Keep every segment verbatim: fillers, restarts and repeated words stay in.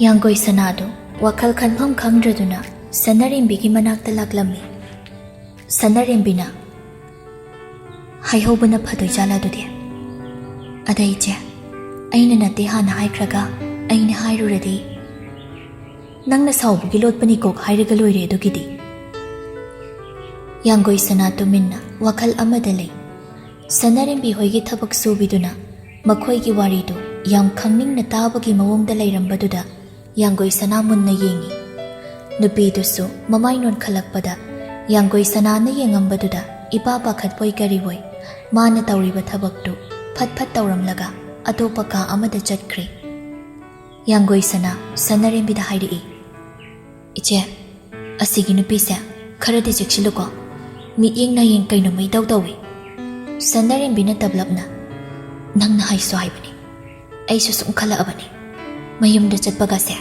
ꯌꯥꯡꯒꯣꯏ ꯁꯅꯥꯗꯨ ꯋꯥꯈꯜ ꯈꯟꯐꯝ ꯈꯪꯗ꯭ꯔꯗꯨꯅ ꯁꯅꯥꯔꯦꯝꯕꯤꯒꯤ ꯃꯅꯥꯛꯇ ꯂꯥꯛꯂꯝꯃꯤ꯫ ꯁꯅꯥꯔꯦꯝꯕꯤꯅ, "ꯍꯥꯏꯍꯧꯕꯅ ꯐꯗꯣꯏꯖꯥꯠꯂ ꯑꯗꯨꯗꯤ?" "ꯑꯗ ꯏꯆꯦ, ꯑꯩꯅ ꯅꯠꯇꯦ ꯍꯥꯟꯅ ꯍꯥꯏꯈ꯭ꯔꯒ, ꯑꯩꯅ ꯍꯥꯏꯔꯨꯔꯗꯤ?" "ꯅꯪꯅ ꯁꯥꯎꯕꯒꯤ ꯂꯣꯠꯄꯅꯤ ꯀꯣꯛ ꯍꯥꯏꯔꯒ ꯂꯣꯏꯔꯦ ꯑꯗꯨꯒꯤꯗꯤ꯫" ꯌꯥꯡꯒꯣꯏ ꯁꯅꯥ ꯇꯨꯃꯤꯟꯅ ꯋꯥꯈꯜ ꯑꯃꯗ ꯂꯩ꯫ ꯁꯅꯥꯔꯦꯝꯕꯤ ꯍꯣꯏꯒꯤ ꯊꯕꯛ ꯁꯨꯕꯤꯗꯨꯅ ꯃꯈꯣꯏꯒꯤ ꯋꯥꯔꯤꯗꯨ ꯌꯥꯝ ꯈꯪꯅꯤꯡꯅ ꯇꯥꯕꯒꯤ ꯃꯑꯣꯡꯗ ꯂꯩꯔꯝꯕꯗꯨꯗ ꯌꯥꯡꯒꯣꯏ ꯁꯅꯥ ꯃꯨꯟꯅ ꯌꯦꯡꯉꯤ꯫ ꯅꯨꯄꯤꯗꯨꯁꯨ ꯃꯃꯥꯏ ꯅꯣꯟꯈꯠꯂꯛꯄꯗ ꯌꯥꯡꯒꯣꯏ ꯁꯅꯥꯅ ꯌꯦꯡꯉꯝꯕꯗꯨꯗ ꯏꯄꯥ ꯄꯥꯈꯠꯄꯣꯏ ꯀꯔꯤꯕꯣꯏ ꯃꯥꯅ ꯇꯧꯔꯤꯕ ꯊꯕꯛꯇꯨ ꯐꯠ ꯐꯠ ꯇꯧꯔꯝꯂꯒ ꯑꯇꯣꯞꯄ ꯀꯥ ꯑꯃꯗ ꯆꯠꯈ꯭ꯔꯦ꯫ ꯌꯥꯡꯒꯣꯏ ꯁꯅꯥ ꯁꯅꯥꯔꯦꯝꯕꯤꯗ ꯍꯥꯏꯔꯛꯏ, "ꯏꯆꯦ, ꯑꯁꯤꯒꯤ ꯅꯨꯄꯤꯁꯦ ꯈꯔꯗꯤ ꯆꯦꯛꯁꯤꯜꯂꯨꯀꯣ꯫ ꯃꯤꯠꯌꯦꯡ ꯅꯥꯌꯦꯡ ꯀꯩꯅꯣꯝꯃ ꯏꯇꯧ ꯇꯧꯏ꯫" ꯁꯅꯥꯔꯦꯝꯕꯤꯅ ꯇꯞꯂꯞꯅ, "ꯅꯪꯅ ꯍꯥꯏꯁꯨ ꯍꯥꯏꯕꯅꯤ꯫ ꯑꯩꯁꯨ ꯁꯨꯝ ꯈꯜꯂꯛꯑꯕꯅꯤ꯫ ꯃꯌꯨꯝꯗ ꯆꯠꯄꯒꯁꯦ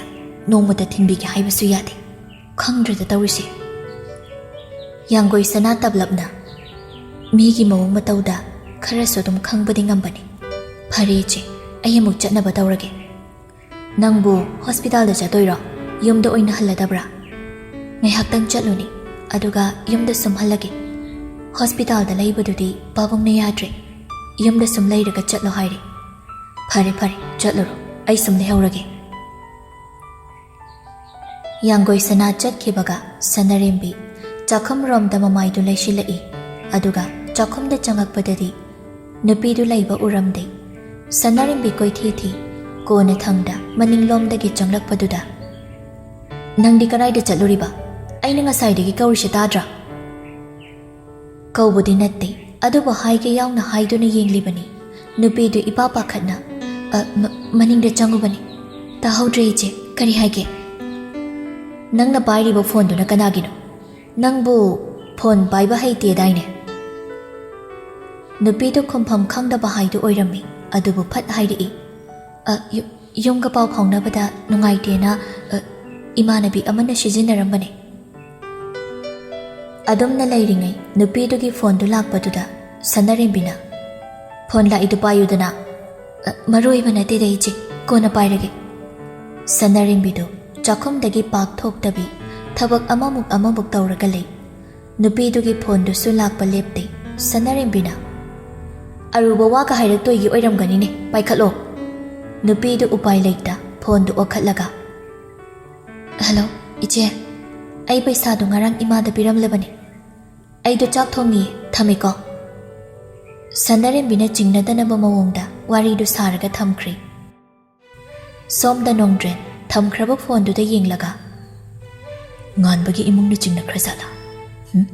ꯅꯣꯡꯃꯇ ꯊꯤꯟꯕꯤꯒꯦ ꯍꯥꯏꯕꯁꯨ ꯌꯥꯗꯦ꯫ ꯈꯪꯗ꯭ꯔꯦꯗ ꯇꯧꯔꯤꯁꯦ꯫" ꯌꯥꯡꯒꯣꯏ ꯁꯅꯥ ꯇꯞꯂꯞꯅ, "ꯃꯤꯒꯤ ꯃꯑꯣꯡ ꯃꯇꯧꯗ ꯈꯔꯁꯨ ꯑꯗꯨꯝ ꯈꯪꯕꯗꯤ ꯉꯝꯕꯅꯤ꯫ ꯐꯔꯦ ꯏꯆꯦ, ꯑꯩ ꯑꯃꯨꯛ ꯆꯠꯅꯕ ꯇꯧꯔꯒꯦ꯫" "ꯅꯪꯕꯨ ꯍꯣꯁꯄꯤꯇꯥꯜꯗ ꯆꯠꯇꯣꯏꯔꯣ? ꯌꯨꯝꯗ ꯑꯣꯏꯅ ꯍꯜꯂꯗꯕ꯭ꯔꯥ?" "ꯉꯥꯏꯍꯥꯛꯇꯪ ꯆꯠꯂꯨꯅꯤ, ꯑꯗꯨꯒ ꯌꯨꯝꯗ ꯁꯨꯝ ꯍꯜꯂꯒꯦ꯫ ꯍꯣꯁꯄꯤꯇꯥꯜꯗ ꯂꯩꯕꯗꯨꯗꯤ ꯄꯥꯕꯨꯡꯅ ꯌꯥꯗ꯭ꯔꯦ꯫ ꯌꯨꯝꯗ ꯁꯨꯝ ꯂꯩꯔꯒ ꯆꯠꯂꯣ ꯍꯥꯏꯔꯦ꯫" "ꯐꯔꯦ, ꯐꯔꯦ, ꯆꯠꯂꯨꯔꯣ꯫ ꯑꯩ ꯁꯨꯝ ꯂꯩꯍꯧꯔꯒꯦ꯫" ꯌꯥꯡꯒꯣꯏ ꯁꯅꯥ ꯆꯠꯈꯤꯕꯒ ꯁꯅꯥꯔꯦꯝꯕꯤ ꯆꯥꯛꯈꯨꯝꯔꯣꯝꯗ ꯃꯃꯥꯏꯗꯨ ꯂꯩꯁꯤꯜꯂꯛꯏ꯫ ꯑꯗꯨꯒ ꯆꯥꯛꯈꯨꯝꯗ ꯆꯪꯉꯛꯄꯗꯗꯤ ꯅꯨꯄꯤꯗꯨ ꯂꯩꯕ ꯎꯔꯝꯗꯦ꯫ ꯁꯅꯥꯔꯦꯝꯕꯤ ꯀꯣꯏꯊꯤ ꯊꯤ꯫ ꯀꯣꯟꯅꯊꯪꯗ ꯃꯅꯤꯡꯂꯣꯝꯗꯒꯤ ꯆꯪꯂꯛꯄꯗꯨꯗ, "ꯅꯪꯗꯤ ꯀꯗꯥꯏꯗ ꯆꯠꯂꯨꯔꯤꯕ? ꯑꯩꯅ ꯉꯁꯥꯏꯗꯒꯤ ꯀꯧꯔꯤꯁꯦ ꯇꯥꯗ꯭ꯔꯥ?" "ꯀꯧꯕꯗꯤ ꯅꯠꯇꯦ, ꯑꯗꯨꯕꯨ ꯍꯥꯏꯒꯦ ꯌꯥꯎꯅ ꯍꯥꯏꯗꯨꯅ ꯌꯦꯡꯂꯤꯕꯅꯤ꯫" ꯅꯨꯄꯤꯗꯨ ꯏꯄꯥ ꯄꯥꯈꯠꯅ, "ꯑ, ꯃ-, ꯃꯅꯤꯡꯗ ꯆꯪꯉꯨꯕꯅꯤ꯫" "ꯇꯥꯍꯧꯗ꯭ꯔꯦ ꯏꯆꯦ, ꯀꯔꯤ ꯍꯥꯏꯒꯦ?" "ꯅꯪꯅ ꯄꯥꯏꯔꯤꯕ ꯐꯣꯟꯗꯨꯅ ꯀꯅꯥꯒꯤꯅꯣ? ꯅꯪꯕꯨ ꯐꯣꯟ ꯄꯥꯏꯕ ꯍꯩꯇꯦꯗꯥꯏꯅꯦ?" ꯅꯨꯄꯤꯗꯨ ꯈꯨꯝꯐꯝ ꯈꯪꯗꯕ ꯍꯥꯏꯗꯨ ꯑꯣꯏꯔꯝꯃꯤ꯫ ꯑꯗꯨꯕꯨ ꯐꯠ ꯍꯥꯏꯔꯛꯏ, "ꯑ, ꯌꯨ-, ꯌꯨꯝꯒ ꯄꯥꯎ ꯐꯥꯎꯅꯕꯗ ꯅꯨꯡꯉꯥꯏꯇꯦꯅ, ꯑ, ꯏꯃꯥꯟꯅꯕꯤ ꯑꯃꯅ ꯁꯤꯖꯤꯟꯅꯔꯝꯕꯅꯦ꯫" ꯑꯗꯨꯝꯅ ꯂꯩꯔꯤꯉꯩ ꯅꯨꯄꯤꯗꯨꯒꯤ ꯐꯣꯟꯗꯨ ꯂꯥꯛꯄꯗꯨꯗ ꯁꯅꯥꯔꯦꯝꯕꯤꯅ, "ꯐꯣꯟ ꯂꯥꯛꯏꯗꯨ ꯄꯥꯏꯌꯨꯗꯅ꯫" "ꯑ, ꯃꯔꯨ ꯑꯣꯏꯕ ꯅꯠꯇꯦꯗ ꯏꯆꯦ, ꯀꯣꯟꯅ ꯄꯥꯏꯔꯒꯦ꯫" ꯁꯅꯥꯔꯦꯝꯕꯤꯗꯨ ꯆꯥꯛꯈꯨꯝꯗꯒꯤ ꯄꯥꯛ ꯊꯣꯛꯇꯕꯤ, ꯊꯕꯛ ꯑꯃꯃꯨꯛ ꯑꯃꯃꯨꯛ ꯇꯧꯔꯒ ꯂꯩ꯫ ꯅꯨꯄꯤꯗꯨꯒꯤ ꯐꯣꯟꯗꯨꯁꯨ ꯂꯥꯛꯄ ꯂꯦꯞꯇꯦ꯫ ꯁꯅꯥꯔꯦꯝꯕꯤꯅ, "ꯑꯔꯨꯕ ꯋꯥꯒ ꯍꯥꯏꯔꯛꯇꯣꯏꯒꯤ ꯑꯣꯏꯔꯝꯒꯅꯤꯅꯦ, ꯄꯥꯏꯈꯠꯂꯣ꯫" ꯅꯨꯄꯤꯗꯨ ꯎꯄꯥꯏ ꯂꯩꯇ ꯐꯣꯟꯗꯨ ꯑꯣꯛꯈꯠꯂꯒ, "ꯍꯜꯂꯣ, ꯏꯆꯦ꯫ ꯑꯩ ꯄꯩꯁꯥꯗꯨ ꯉꯔꯥꯡ ꯏꯃꯥꯗ ꯄꯤꯔꯝꯂꯕꯅꯤ꯫ ꯑꯩꯗꯣ ꯆꯥꯛ ꯊꯣꯡꯉꯤꯌꯦ, ꯊꯝꯃꯦꯀꯣ꯫" ꯁꯅꯥꯔꯦꯝꯕꯤꯅ ꯆꯤꯡꯅꯗꯅꯕ ꯃꯑꯣꯡꯗ ꯋꯥꯔꯤꯗꯨ ꯁꯥꯔꯒ ꯊꯝꯈ꯭ꯔꯦ꯫ ꯁꯣꯝꯗ ꯅꯣꯡꯗ꯭ꯔꯦꯟ ꯊꯝꯈ꯭ꯔꯕ ꯐꯣꯟꯗꯨꯗ ꯌꯦꯡꯂꯒ, "ꯉꯥꯟꯕꯒꯤ ꯏꯃꯨꯡꯅ ꯆꯤꯡꯅꯈ꯭ꯔꯖꯥꯠꯂꯥ? ꯍꯨꯝ?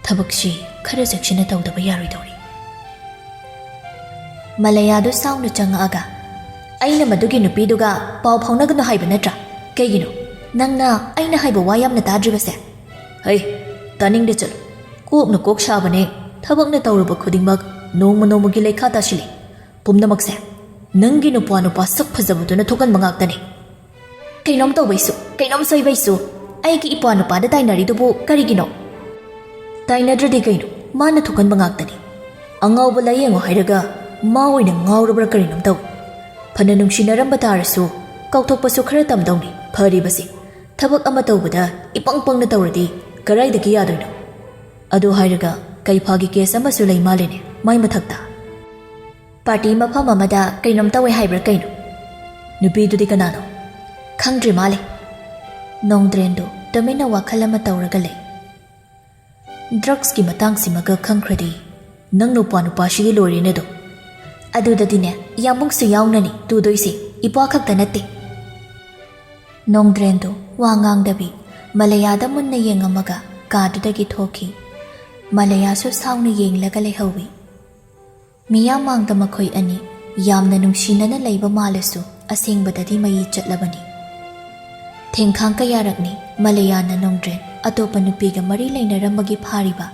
ꯊꯕꯛꯁꯤ ꯈꯔ ꯆꯦꯛꯁꯤꯟꯅ ꯇꯧꯗꯕ ꯌꯥꯔꯣꯏꯗꯧꯔꯤ꯫" ꯃꯂꯌꯥꯗꯨ ꯁꯥꯎꯅ ꯆꯪꯉꯛꯑꯒ, "ꯑꯩꯅ ꯃꯗꯨꯒꯤ ꯅꯨꯄꯤꯗꯨꯒ ꯄꯥꯎ ꯐꯥꯎꯅꯒꯅꯨ ꯍꯥꯏꯕ ꯅꯠꯇ꯭ꯔꯥ? ꯀꯩꯒꯤꯅꯣ ꯅꯪꯅ ꯑꯩꯅ ꯍꯥꯏꯕ ꯋꯥ ꯌꯥꯝꯅ ꯇꯥꯗ꯭ꯔꯤꯕꯁꯦ?" "ꯍꯩ, ꯇꯥꯅꯤꯡꯗꯦ, ꯆꯠꯂꯨ꯫ ꯀꯣꯛꯅ ꯀꯣꯛ ꯁꯥꯕꯅꯦ꯫ ꯊꯕꯛꯅ ꯇꯧꯔꯨꯕ ꯈꯨꯗꯤꯡꯃꯛ ꯅꯣꯡꯃ ꯅꯣꯡꯃꯒꯤ ꯂꯩꯈꯥ ꯇꯥꯁꯤꯜꯂꯤ꯫ ꯄꯨꯝꯅꯃꯛꯁꯦ ꯅꯪꯒꯤ ꯅꯨꯄꯥ ꯅꯨꯄꯥ ꯁꯛ ꯐꯖꯕꯗꯨꯅ ꯊꯣꯛꯍꯟꯕ ꯉꯥꯛꯇꯅꯤ꯫" "ꯀꯩꯅꯣꯝ ꯇꯧꯕꯩꯁꯨ, ꯀꯩꯅꯣꯝ ꯁꯣꯏꯕꯩꯁꯨ꯫ ꯑꯩꯒꯤ ꯏꯄ꯭ꯋꯥ ꯅꯨꯄꯥꯗ ꯇꯥꯏꯅꯔꯤꯗꯨꯕꯨ ꯀꯔꯤꯒꯤꯅꯣ?" "ꯇꯥꯏꯅꯗ꯭ꯔꯗꯤ ꯀꯩꯅꯣ, ꯃꯥꯅ ꯊꯣꯛꯍꯟꯕ ꯉꯥꯛꯇꯅꯤ꯫ ꯑꯉꯥꯎꯕ ꯂꯥꯏꯌꯦꯡꯉꯣ ꯍꯥꯏꯔꯒ ꯃꯥ ꯑꯣꯏꯅ ꯉꯥꯎꯔꯕ꯭ꯔꯥ ꯀꯔꯤꯅꯣꯝ ꯇꯧꯏ꯫ ꯐꯅ ꯅꯨꯡꯁꯤꯅꯔꯝꯕ ꯇꯥꯔꯁꯨ ꯀꯥꯎꯊꯣꯛꯄꯁꯨ ꯈꯔ ꯇꯝꯗꯧꯅꯤ꯫ ꯐꯔꯤꯕꯁꯤ ꯊꯕꯛ ꯑꯃ ꯇꯧꯕꯗ ꯏꯄꯪ ꯄꯪꯅ ꯇꯧꯔꯗꯤ ꯀꯔꯥꯏꯗꯒꯤ ꯌꯥꯗꯣꯏꯅꯣ? ꯑꯗꯨ ꯍꯥꯏꯔꯒ ꯀꯩꯐꯥꯒꯤ ꯀꯦꯁ ꯑꯃꯁꯨ ꯂꯩ ꯃꯥꯜꯂꯦꯅꯦ ꯃꯥꯏ ꯃꯊꯛꯇ꯫ ꯄꯥꯔꯇꯤ ꯃꯐꯝ ꯑꯃꯗ ꯀꯩꯅꯣꯝ ꯇꯧꯋꯦ ꯍꯥꯏꯕ꯭ꯔꯥ ꯀꯩꯅꯣ? ꯅꯨꯄꯤꯗꯨꯗꯤ ꯀꯅꯥꯅꯣ? ꯈꯪꯗ꯭ꯔꯤ ꯃꯥꯜꯂꯦ꯫" ꯅꯣꯡꯗ꯭ꯔꯦꯟꯗꯨ ꯇꯨꯃꯤꯟꯅ ꯋꯥꯈꯜ ꯑꯃ ꯇꯧꯔꯒ ꯂꯩ꯫ "ꯗ꯭ꯔꯛꯁꯀꯤ ꯃꯇꯥꯡꯁꯤꯃꯒ ꯈꯪꯈ꯭ꯔꯗꯤ ꯅꯪ ꯅꯨꯄꯥ ꯅꯨꯄꯥꯁꯤꯗꯤ ꯂꯣꯏꯔꯦꯅꯦ ꯑꯗꯣ꯫" "ꯑꯗꯨꯗꯗꯤꯅꯦ, ꯏꯌꯥꯝꯕꯨꯡꯁꯨ ꯌꯥꯎꯅꯅꯤ ꯇꯨꯗꯣꯏꯁꯦ, ꯏꯄ꯭ꯋꯥ ꯈꯛꯇ ꯅꯠꯇꯦ꯫" ꯅꯣꯡꯗ꯭ꯔꯦꯟꯗꯨ ꯋꯥ ꯉꯥꯡꯗꯕꯤ ꯃꯂꯌꯥꯗ ꯃꯨꯟꯅ ꯌꯦꯡꯉꯝꯃꯒ ꯀꯥꯗꯨꯗꯒꯤ ꯊꯣꯛꯈꯤ꯫ ꯃꯂꯌꯥꯁꯨ ꯁꯥꯎꯅ ꯌꯦꯡꯂꯒ ꯂꯩꯍꯧꯏ꯫ ꯃꯤꯌꯥꯝ ꯃꯥꯡꯗ ꯃꯈꯣꯏ ꯑꯅꯤ ꯌꯥꯝꯅ ꯅꯨꯡꯁꯤꯅꯅ ꯂꯩꯕ ꯃꯥꯜꯂꯁꯨ, ꯑꯁꯦꯡꯕꯗꯗꯤ ꯃꯌꯤ ꯆꯠꯂꯕꯅꯤ꯫ ꯊꯦꯡꯈꯥꯡ ꯀꯌꯥꯔꯛꯅꯤ ꯃꯂꯌꯥꯅ ꯅꯣꯡꯗ꯭ꯔꯦꯟ ꯑꯇꯣꯞꯄ ꯅꯨꯄꯤꯒ ꯃꯔꯤ ꯂꯩꯅꯔꯝꯕꯒꯤ ꯐꯥꯔꯤꯕ꯫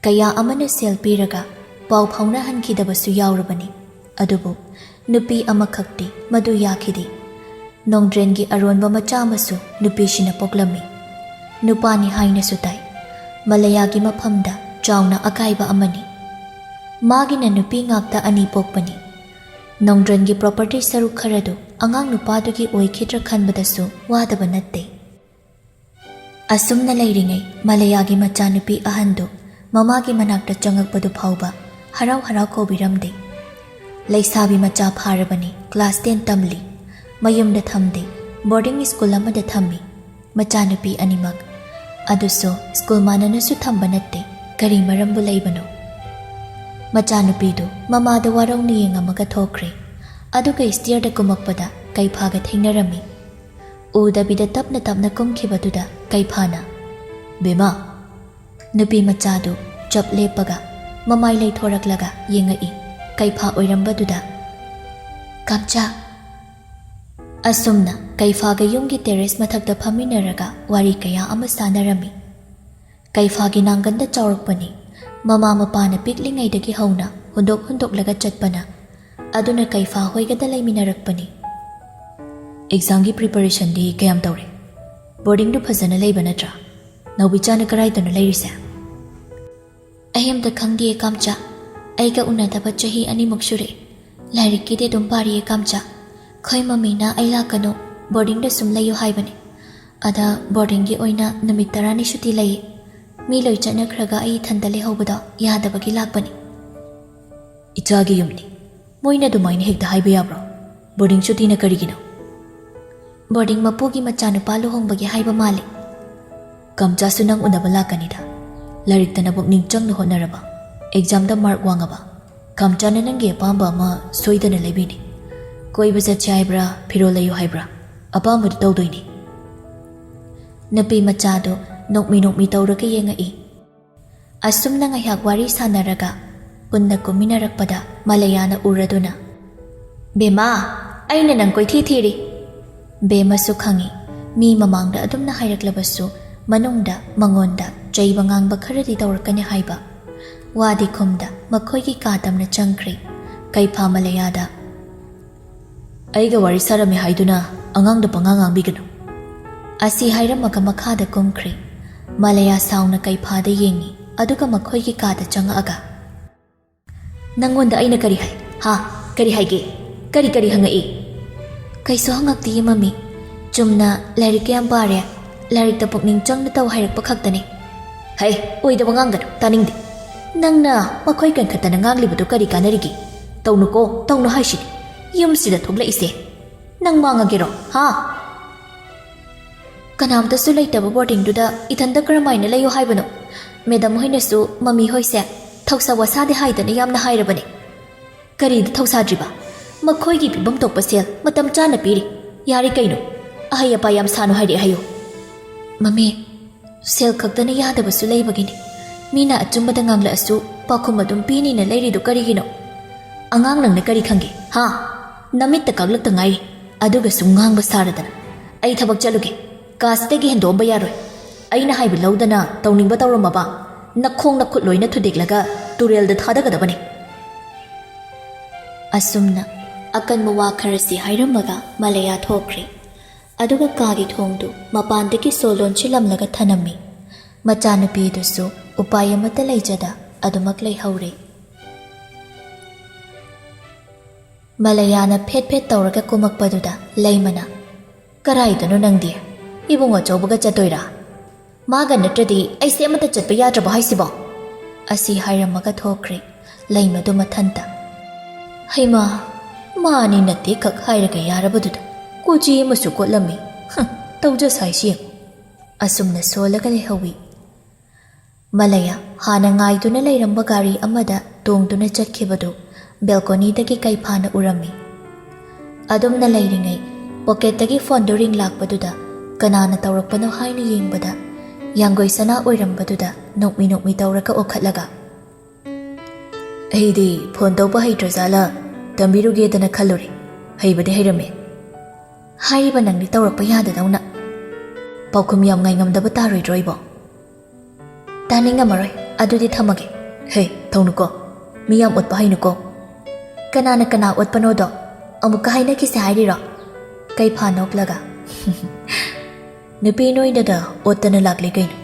ꯀꯌꯥ ꯑꯃꯅ ꯁꯦꯜ ꯄꯤꯔꯒ ꯄꯥꯎ ꯐꯥꯎꯅꯍꯟꯈꯤꯗꯕꯁꯨ ꯌꯥꯎꯔꯕꯅꯤ꯫ ꯑꯗꯨꯕꯨ ꯅꯨꯄꯤ ꯑꯃꯈꯛꯇꯤ ꯃꯗꯨ ꯌꯥꯈꯤꯗꯦ꯫ ꯅꯣꯡꯗ꯭ꯔꯦꯟꯒꯤ ꯑꯔꯣꯟꯕ ꯃꯆꯥ ꯑꯃꯁꯨ ꯅꯨꯄꯤꯁꯤꯅ ꯄꯣꯛꯂꯝꯃꯤ꯫ ꯅꯨꯄꯥꯅꯤ ꯍꯥꯏꯅꯁꯨ ꯇꯥꯏ꯫ ꯃꯂꯌꯥꯒꯤ ꯃꯐꯝꯗ ꯆꯥꯎꯅ ꯑꯀꯥꯏꯕ ꯑꯃꯅꯤ꯫ ꯃꯥꯒꯤꯅ ꯅꯨꯄꯤ ꯉꯥꯛꯇ ꯑꯅꯤ ꯄꯣꯛꯄꯅꯤ꯫ ꯅꯣꯡꯗ꯭ꯔꯦꯟꯒꯤ ꯄ꯭ꯔꯣꯄꯔꯇꯤ ꯁꯔꯨꯛ ꯈꯔꯗꯨ ꯑꯉꯥꯡ ꯅꯨꯄꯥꯗꯨꯒꯤ ꯑꯣꯏꯈꯤꯗ꯭ꯔꯥ ꯈꯟꯕꯗꯁꯨ ꯋꯥꯗꯕ ꯅꯠꯇꯦ꯫ ꯑꯁꯨꯝꯅ ꯂꯩꯔꯤꯉꯩ ꯃꯂꯌꯥꯒꯤ ꯃꯆꯥꯅꯨꯄꯤ ꯑꯍꯟꯗꯨ ꯃꯃꯥꯒꯤ ꯃꯅꯥꯛꯇ ꯆꯪꯉꯛꯄꯗꯨ ꯐꯥꯎꯕ ꯍꯔꯥꯎ ꯍꯔꯥꯎ ꯀꯧꯕꯤꯔꯝꯗꯦ꯫ ꯂꯩꯁꯥꯕꯤ ꯃꯆꯥ ꯐꯥꯔꯕꯅꯤ, ꯀ꯭ꯂꯥꯁ ꯇꯦꯟ ꯇꯝꯂꯤ, ꯃꯌꯨꯝꯗ ꯊꯝꯗꯦ, ꯕꯣꯔꯗꯤꯡ ꯁ꯭ꯀꯨꯜ ꯑꯃꯗ ꯊꯝꯃꯤ꯫ ꯃꯆꯥꯅꯨꯄꯤ ꯑꯅꯤꯃꯛ ꯑꯗꯨꯁꯨ ꯁ꯭ꯀꯨꯜ ꯃꯥꯟꯅꯅꯁꯨ ꯊꯝꯕ ꯅꯠꯇꯦ꯫ ꯀꯔꯤ ꯃꯔꯝꯕꯨ ꯂꯩꯕꯅꯣ? ꯃꯆꯥꯅꯨꯄꯤꯗꯨ ꯃꯃꯥꯗ ꯋꯥꯔꯧꯅ ꯌꯦꯡꯉꯝꯃꯒ ꯊꯣꯛꯈ꯭ꯔꯦ꯫ ꯑꯗꯨꯒ ꯁ꯭ꯇꯤꯌꯔꯗ ꯀꯨꯝꯃꯛꯄꯗ ꯀꯩꯐꯥꯒ ꯊꯦꯡꯅꯔꯝꯃꯤ꯫ ꯎꯗꯕꯤꯗ ꯇꯞꯅ ꯇꯞꯅ ꯀꯨꯝꯈꯤꯕꯗꯨꯗ ꯀꯩꯐꯥꯅ, "ꯕꯦꯃꯥ!" ꯅꯨꯄꯤ ꯃꯆꯥꯗꯨ ꯆꯞ ꯂꯦꯞꯄꯒ ꯃꯃꯥꯏ ꯂꯩꯊꯣꯔꯛꯂꯒ ꯌꯦꯡꯉꯛꯏ꯫ ꯀꯩꯐꯥ ꯑꯣꯏꯔꯝꯕꯗꯨꯗ, "ꯀꯥꯝꯆꯥ!" ꯑꯁꯨꯝꯅ ꯀꯩꯐꯥꯒ ꯌꯨꯝꯒꯤ ꯇꯦꯔꯦꯁ ꯃꯊꯛꯇ ꯐꯝꯃꯤꯟꯅꯔꯒ ꯋꯥꯔꯤ ꯀꯌꯥ ꯑꯃ ꯁꯥꯟꯅꯔꯝꯃꯤ꯫ ꯀꯩꯐꯥꯒꯤ ꯅꯥꯡꯒꯟꯗ ꯆꯥꯎꯔꯛꯄꯅꯤ꯫ ꯃꯃꯥ ꯃꯄꯥꯅ ꯄꯤꯛꯂꯤꯉꯩꯗꯒꯤ ꯍꯧꯅ ꯍꯨꯟꯗꯣꯛ ꯍꯨꯟꯗꯣꯛꯂꯒ ꯆꯠꯄꯅ ꯑꯗꯨꯅ ꯀꯩꯐꯥ ꯍꯣꯏꯒꯗ ꯂꯩꯃꯤꯟꯅꯔꯛꯄꯅꯤ꯫ "ꯑꯦꯛꯖꯥꯝꯒꯤ ꯄ꯭ꯔꯤꯄꯦꯔꯦꯁꯟꯗꯤ ꯀꯌꯥꯝ ꯇꯧꯔꯦ? ꯕꯣꯔꯗꯤꯡꯗꯨ ꯐꯖꯅ ꯂꯩꯕ ꯅꯠꯇ꯭ꯔꯥ? ꯅꯥꯎꯕꯤꯆꯥꯅ ꯀꯗꯥꯏꯗꯅꯣ ꯂꯩꯔꯤꯁꯦ?" "ꯑꯩ ꯑꯝꯇ ꯈꯪꯗꯤꯌꯦ ꯀꯥꯝꯆꯥ꯫ ꯑꯩꯒ ꯎꯅꯗꯕ ꯆꯍꯤ ꯑꯅꯤꯃꯨꯛ ꯁꯨꯔꯛꯑꯦ꯫ ꯂꯥꯏꯔꯤꯛꯀꯤꯗꯤ ꯑꯗꯨꯝ ꯄꯥꯔꯤꯌꯦ ꯀꯥꯝꯆꯥ꯫ ꯑꯩꯈꯣꯏ ꯃꯃꯤꯅ ꯑꯩ ꯂꯥꯛꯀꯅꯨ, ꯕꯣꯔꯗꯤꯡꯗ ꯁꯨꯝ ꯂꯩꯌꯨ ꯍꯥꯏꯕꯅꯦ꯫ ꯑꯗ ꯕꯣꯔꯗꯤꯡꯒꯤ ꯑꯣꯏꯅ ꯅꯨꯃꯤꯠ ꯇꯔꯥꯅꯤ ꯁꯨꯇꯤ ꯂꯩꯌꯦ꯫ ꯃꯤ ꯂꯣꯏ ꯆꯠꯅꯈ꯭ꯔꯒ ꯑꯩ ꯏꯊꯟꯇ ꯂꯩꯍꯧꯕꯗꯣ ꯌꯥꯗꯕꯒꯤ ꯂꯥꯛꯄꯅꯤ꯫" "ꯏꯆꯥꯒꯤ ꯌꯨꯝꯅꯤ, ꯃꯣꯏꯅ ꯑꯗꯨꯃꯥꯏꯅ ꯍꯦꯛꯇ ꯍꯥꯏꯕ ꯌꯥꯕ꯭ꯔꯣ? ꯕꯣꯔꯗꯤꯡ ꯁꯨꯇꯤꯅ ꯀꯔꯤꯒꯤꯅꯣ?" "ꯕꯣꯔꯗꯤꯡ ꯃꯄꯨꯒꯤ ꯃꯆꯥꯅꯨꯄꯥ ꯂꯨꯍꯣꯡꯕꯒꯤ ꯍꯥꯏꯕ ꯃꯥꯜꯂꯤ꯫" "ꯀꯥꯝꯆꯥꯁꯨ ꯅꯪ ꯎꯅꯕ ꯂꯥꯛꯀꯅꯤꯗ꯫ ꯂꯥꯏꯔꯤꯛꯇ ꯅꯕꯨꯛꯅꯤꯡ ꯆꯪꯅ ꯍꯣꯠꯅꯔꯕ, ꯑꯦꯛꯖꯥꯝꯗ ꯃꯥꯔꯛ ꯋꯥꯡꯉꯕ, ꯀꯥꯝꯆꯥꯅ ꯅꯪꯒꯤ ꯑꯄꯥꯝꯕ ꯑꯃ ꯁꯣꯏꯗꯅ ꯂꯩꯕꯤꯅꯤ꯫ ꯀꯣꯏꯕ ꯆꯠꯁꯦ ꯍꯥꯏꯕ꯭ꯔꯥ, ꯐꯤꯔꯣꯜ ꯂꯩꯌꯨ ꯍꯥꯏꯕ꯭ꯔꯥ, ꯑꯄꯥꯝꯕꯗꯨ ꯇꯧꯗꯣꯏꯅꯤ꯫" ꯅꯨꯄꯤ ꯃꯆꯥꯗꯨ ꯅꯣꯛꯃꯤ ꯅꯣꯛꯃꯤ ꯇꯧꯔꯒ ꯌꯦꯡꯉꯛꯏ꯫ ꯑꯁꯨꯝꯅ ꯉꯥꯏꯍꯥꯛ ꯋꯥꯔꯤ ꯁꯥꯟꯅꯔꯒ ꯄꯨꯟꯅ ꯀꯨꯝꯃꯤꯟꯅꯔꯛꯄꯗ ꯃꯂꯌꯥꯅ ꯎꯔꯗꯨꯅ, "ꯕꯦꯃꯥ, ꯑꯩꯅ ꯅꯪ ꯀꯣꯏꯊꯤ ꯊꯤꯔꯤ꯫" ꯕꯦꯃꯁꯨ ꯈꯪꯏ, ꯃꯤ ꯃꯃꯥꯡꯗ ꯑꯗꯨꯝꯅ ꯍꯥꯏꯔꯛꯂꯕꯁꯨ ꯃꯅꯨꯡꯗ ꯃꯉꯣꯟꯗ ꯆꯩꯕ ꯉꯥꯡꯕ ꯈꯔꯗꯤ ꯇꯧꯔꯛꯀꯅꯤ ꯍꯥꯏꯕ꯫ ꯋꯥꯗꯤ ꯈꯨꯝꯗ ꯃꯈꯣꯏꯒꯤ ꯀꯥ ꯇꯝꯅ ꯆꯪꯈ꯭ꯔꯦ꯫ ꯀꯩꯐꯥ ꯃꯂꯌꯥꯗ, "ꯑꯩꯒ ꯋꯥꯔꯤ ꯁꯥꯔꯝꯃꯦ ꯍꯥꯏꯗꯨꯅ ꯑꯉꯥꯡꯗ ꯄꯉꯥꯡ ꯉꯥꯡꯕꯤꯒꯅꯨ꯫" ꯑꯁꯤ ꯍꯥꯏꯔꯝꯃꯒ ꯃꯈꯥꯗ ꯀꯨꯝꯈ꯭ꯔꯦ꯫ ꯃꯂꯌꯥ ꯁꯥꯎꯅ ꯀꯩꯐꯥꯗ ꯌꯦꯡꯉꯤ, ꯑꯗꯨꯒ ꯃꯈꯣꯏꯒꯤ ꯀꯥꯗ ꯆꯪꯉꯛꯑꯒ, "ꯅꯪꯉꯣꯟꯗ ꯑꯩꯅ ꯀꯔꯤ ꯍꯥꯏ? ꯍꯥ? ꯀꯔꯤ ꯍꯥꯏꯒꯦ? ꯀꯔꯤ ꯀꯔꯤ ꯍꯪꯉꯛꯏ?" ꯀꯩꯁꯨ ꯍꯪꯉꯛꯇꯤꯌꯦ ꯃꯃꯤ꯫ ꯆꯨꯝꯅ ꯂꯥꯏꯔꯤꯛ ꯀꯌꯥꯝ ꯄꯥꯔꯦ, ꯂꯥꯏꯔꯤꯛꯇ ꯄꯨꯛꯅꯤꯡ ꯆꯪꯅ ꯇꯧ ꯍꯥꯏꯔꯛꯄ ꯈꯛꯇꯅꯦ꯫ ꯍꯩ, ꯑꯣꯏꯗꯕ ꯉꯥꯡꯒꯅꯨ, ꯇꯥꯅꯤꯡꯗꯦ꯫ ꯅꯪꯅ ꯃꯈꯣꯏ ꯀꯟꯈꯠꯇꯅ ꯉꯥꯡꯂꯤꯕꯗꯨ ꯀꯔꯤ ꯀꯥꯟꯅꯔꯤꯒꯦ? ꯇꯧꯅꯨꯀꯣ, ꯇꯧꯅꯨ ꯍꯥꯏꯁꯤꯅꯤ꯫ ꯌꯨꯝꯁꯤꯗ ꯊꯣꯛꯂꯛꯏꯁꯦ ꯅꯪ ꯃꯥꯡꯉꯒꯦꯔꯣ, ꯍꯥ? ꯀꯅꯥꯝꯇꯁꯨ ꯂꯩꯇꯕ ꯕꯣꯔꯗꯤꯡꯗꯨꯗ ꯏꯊꯟꯇ ꯀꯔꯝꯍꯥꯏꯅ ꯂꯩꯌꯨ ꯍꯥꯏꯕꯅꯣ? ꯃꯦꯗꯝ ꯍꯣꯏꯅꯁꯨ ꯃꯃꯤ ꯍꯣꯏꯁꯦ ꯊꯧꯁꯥ ꯋꯥꯁꯥꯗꯦ ꯍꯥꯏꯗꯅ ꯌꯥꯝꯅ ꯍꯥꯏꯔꯕꯅꯦ꯫ ꯀꯔꯤꯗ ꯊꯧꯁꯥꯗ꯭ꯔꯤꯕ? ꯃꯈꯣꯏꯒꯤ ꯄꯤꯐꯝ ꯊꯣꯛꯄ ꯁꯦꯜ ꯃꯇꯝ ꯆꯥꯅ ꯄꯤꯔꯤ꯫ ꯌꯥꯔꯦ ꯀꯩꯅꯣ? ꯑꯍꯩ ꯑꯄꯥ ꯌꯥꯝ ꯁꯥꯅꯨ ꯍꯥꯏꯔꯦ ꯍꯥꯏꯌꯨ꯫ ꯃꯃꯤ, ꯁꯦꯜ ꯈꯛꯇꯅ ꯌꯥꯗꯕꯁꯨ ꯂꯩꯕꯒꯤꯅꯤ꯫ ꯃꯤꯅ ꯑꯆꯨꯝꯕꯗ ꯉꯥꯡꯂꯛꯑꯁꯨ ꯄꯥꯎꯈꯨꯝ ꯑꯗꯨꯝ ꯄꯤꯅꯤꯅ ꯂꯩꯔꯤꯗꯨ ꯀꯔꯤꯒꯤꯅꯣ? ꯑꯉꯥꯡ ꯅꯪꯅ ꯀꯔꯤ ꯈꯪꯒꯦ, ꯍꯥ? ꯅꯃꯤꯠꯇ ꯀꯥꯛꯂꯛꯇ ꯉꯥꯏꯔꯤ, ꯑꯗꯨꯒꯁꯨ ꯉꯥꯡꯕ ꯁꯥꯔꯗꯅ꯫ ꯑꯩ ꯊꯕꯛ ꯆꯠꯂꯨꯒꯦ, ꯀꯥꯁꯤꯗꯒꯤ ꯍꯦꯟꯗꯣꯛꯑꯝꯕ ꯌꯥꯔꯣꯏ꯫ ꯑꯩꯅ ꯍꯥꯏꯕ ꯂꯧꯗꯅ ꯇꯧꯅꯤꯡꯕ ꯇꯧꯔꯝꯃꯕ, ꯅꯈꯣꯡ ꯅꯈꯨꯠ ꯂꯣꯏꯅ ꯊꯨꯗꯦꯛꯂꯒ ꯇꯨꯔꯦꯜꯗ ꯊꯥꯗꯒꯗꯕꯅꯤ꯫ ꯑꯁꯨꯝꯅ ꯑꯀꯟꯕ ꯋꯥ ꯈꯔꯁꯤ ꯍꯥꯏꯔꯝꯃꯒ ꯃꯂꯌꯥ ꯊꯣꯛꯈ꯭ꯔꯦ꯫ ꯑꯗꯨꯒ ꯀꯥꯒꯤ ꯊꯣꯡꯗꯨ ꯃꯄꯥꯟꯗꯒꯤ ꯁꯣ ꯂꯣꯟꯁꯤꯜꯂꯝꯂꯒ ꯊꯅꯝꯃꯤ꯫ ꯃꯆꯥꯅꯨꯄꯤꯗꯨꯁꯨ ꯎꯄꯥꯏ ꯑꯃꯠꯇ ꯂꯩꯖꯗ ꯑꯗꯨꯃꯛ ꯂꯩꯍꯧꯔꯦ꯫ ꯃꯂꯌꯥꯅ ꯐꯦꯠ ꯐꯦꯠ ꯇꯧꯔꯒ ꯀꯨꯝꯃꯛꯄꯗꯨꯗ ꯂꯩꯃꯅ, "ꯀꯔꯥꯏꯗꯅꯣ ꯅꯪꯗꯤ? ꯏꯕꯨꯡ ꯑꯆꯧꯕꯒ ꯆꯠꯇꯣꯏꯔꯥ? ꯃꯥꯒ ꯅꯠꯇ꯭ꯔꯗꯤ ꯑꯩꯁꯦ ꯑꯃꯠꯇ ꯆꯠꯄ ꯌꯥꯗ꯭ꯔꯕꯣ ꯍꯥꯏꯁꯤꯕꯣ?" ꯑꯁꯤ ꯍꯥꯏꯔꯝꯃꯒ ꯊꯣꯛꯈ꯭ꯔꯦ ꯂꯩꯃꯗꯨ ꯃꯊꯟꯇ꯫ "ꯍꯩꯃꯥ, ꯃꯥꯅꯤ ꯅꯠꯇꯦ ꯈꯛ ꯍꯥꯏꯔꯒ ꯌꯥꯔꯕꯗꯨꯗ ꯀꯣꯆꯤ ꯑꯃꯁꯨ ꯀꯣꯠꯂꯝꯃꯤ꯫ ꯍ, ꯇꯧꯖ ꯁꯥꯏꯁꯤ ꯌꯦꯡꯉꯨ꯫" ꯑꯁꯨꯝꯅ ꯁꯣꯜꯂꯒ ꯂꯩꯍꯧꯏ꯫ ꯃꯂꯌꯥ ꯍꯥꯟꯅ ꯉꯥꯏꯗꯨꯅ ꯂꯩꯔꯝꯕ ꯒꯥꯔꯤ ꯑꯃꯗ ꯇꯣꯡꯗꯨꯅ ꯆꯠꯈꯤꯕꯗꯨ ꯕꯦꯜꯀꯣꯅꯤꯗꯒꯤ ꯀꯩꯐꯥꯅ ꯎꯔꯝꯃꯤ꯫ ꯑꯗꯨꯝꯅ ꯂꯩꯔꯤꯉꯩ ꯄꯣꯀꯦꯠꯇꯒꯤ ꯐꯣꯟꯗꯨ ꯔꯤꯡ ꯂꯥꯛꯄꯗꯨꯗ ꯀꯅꯥꯅ ꯇꯧꯔꯛꯄꯅꯣ ꯍꯥꯏꯅ ꯌꯦꯡꯕꯗ ꯌꯥꯡꯒꯣꯏ ꯁꯅꯥ ꯑꯣꯏꯔꯝꯕꯗꯨꯗ ꯅꯣꯛꯃꯤ ꯅꯣꯛꯃꯤ ꯇꯧꯔꯒ ꯑꯣꯈꯠꯂꯒ, "ꯑꯩꯗꯤ ꯐꯣꯟ ꯇꯧꯕ ꯍꯩꯇ꯭ꯔꯖꯥꯠꯂ ꯇꯝꯕꯤꯔꯨꯒꯦꯗꯅ ꯈꯜꯂꯨꯔꯦ꯫ ꯍꯩꯕꯗꯤ ꯍꯩꯔꯝꯃꯦ꯫" "ꯍꯥꯏꯔꯤꯕ ꯅꯪꯗꯤ ꯇꯧꯔꯛꯄ ꯌꯥꯗꯗꯧꯅ꯫ ꯄꯥꯎꯈꯨꯝ ꯌꯥꯝ ꯉꯥꯏꯉꯝꯗꯕ ꯇꯥꯔꯣꯏꯗ꯭ꯔꯣ ꯑꯩꯕꯣ?" "ꯇꯥꯅꯤꯡꯉꯝꯃꯔꯣꯏ, ꯑꯗꯨꯗꯤ ꯊꯝꯃꯒꯦ꯫" "ꯍꯦ, ꯊꯧꯅꯨꯀꯣ, ꯃꯤ ꯌꯥꯝ ꯑꯣꯠꯄ ꯍꯩꯅꯨꯀꯣ꯫" "ꯀꯅꯥꯅ ꯀꯅꯥ ꯑꯣꯠꯄꯅꯣꯗꯣ ꯑꯃꯨꯛꯀ ꯍꯥꯏꯅꯈꯤꯁꯦ ꯍꯥꯏꯔꯤꯔꯣ?" ꯀꯩꯐꯥ ꯅꯣꯛꯂꯒ, "ꯅꯨꯄꯤ ꯅꯣꯏꯗꯗ ꯑꯣꯠꯇꯅ ꯂꯥꯛꯂꯤ ꯀꯩꯅꯣ?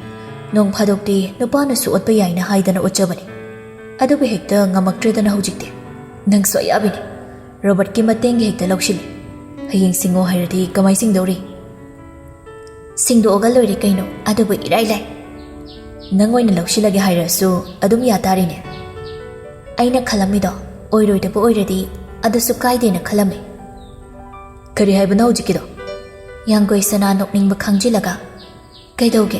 ꯅꯣꯡ ꯐꯥꯗꯣꯛꯇꯤ ꯅꯨꯄꯥꯅꯁꯨ ꯑꯣꯠꯄ ꯌꯥꯏꯅ ꯍꯥꯏꯗꯅ ꯑꯣꯠꯆꯕꯅꯤ꯫ ꯑꯗꯨꯕꯨ ꯍꯦꯛꯇ ꯉꯝꯃꯛꯇ꯭ꯔꯦꯗꯅ ꯍꯧꯖꯤꯛꯇꯤ꯫ ꯅꯪꯁꯨ ꯑꯌꯥꯕꯤꯅꯤ, ꯔꯣꯕꯔꯠꯀꯤ ꯃꯇꯦꯡꯒ ꯍꯦꯛꯇ ꯂꯧꯁꯤꯜꯂꯤ꯫" ꯍꯌꯦꯡ ꯁꯤꯡꯉꯣ ꯍꯥꯏꯔꯗꯤ ꯀꯃꯥꯏ ꯁꯤꯡꯗꯧꯔꯤ? ꯁꯤꯡꯗꯣꯛꯑꯒ ꯂꯣꯏꯔꯦ ꯀꯩꯅꯣ, ꯑꯗꯨꯕꯨ ꯏꯔꯥꯏ ꯂꯥꯏ꯫ ꯅꯪ ꯑꯣꯏꯅ ꯂꯧꯁꯤꯜꯂꯒꯦ ꯍꯥꯏꯔꯁꯨ ꯑꯗꯨꯝ ꯌꯥ ꯇꯥꯔꯦꯅꯦ꯫ ꯑꯩꯅ ꯈꯜꯂꯝꯃꯤꯗꯣ ꯑꯣꯏꯔꯣꯏꯗꯕ ꯑꯣꯏꯔꯗꯤ ꯑꯗꯨꯁꯨ ꯀꯥꯏꯗꯦꯅ ꯈꯜꯂꯝꯃꯤ꯫ ꯀꯔꯤ ꯍꯥꯏꯕꯅꯣ ꯍꯧꯖꯤꯛꯀꯤꯗꯣ? ꯌꯥꯡꯒꯣꯏ ꯁꯅꯥ ꯅꯣꯛꯅꯤꯡꯕ ꯈꯪꯖꯤꯜꯂꯒ, "ꯀꯩꯗꯧꯒꯦ?